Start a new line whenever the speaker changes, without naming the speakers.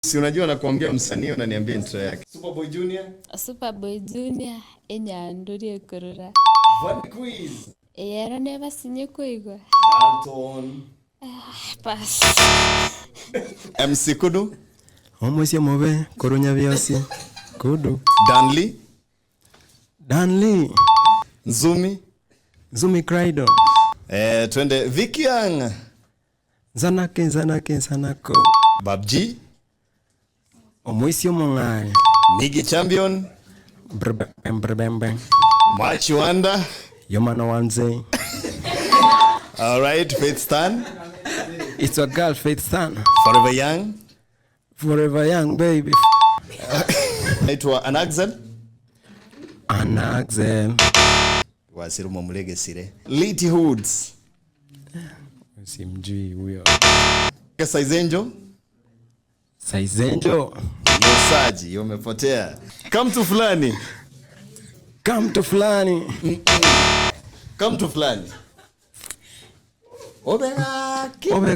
Si unajua nakuambia msanii unaniambia intro yake. Superboy Junior.
Superboy Junior, enyandori ekorora.
Van Quiz.
Eye ero nebasinye koigwa.
Dalton.
Pass.
MC Kudu.
Omoisia omobe korwa Nyabiosi, Kudu.
Danly.
Danly.
Nzumi.
Nzumi Craido.
Eh, twende Vicky Young.
Nsanake nsanake nsanako.
Babji.
Omoisia omong'ae.
Nigi Champion.
Brebem brebembe.
Machi Wanda.
Yomana wanze.
All right, Faith Stan.
It's a girl Faith Stan.
Forever Young.
Forever young baby.
Naitwa Anaxel.
Anaxel.
Wasiruma mulegesire. Liti Hoods.
Simjui huyo.
Saizenjo.
Saizenjo.
Yosaji, umepotea. Come to fulani.
Come to fulani.
Come to fulani. Obegaki.
Obega.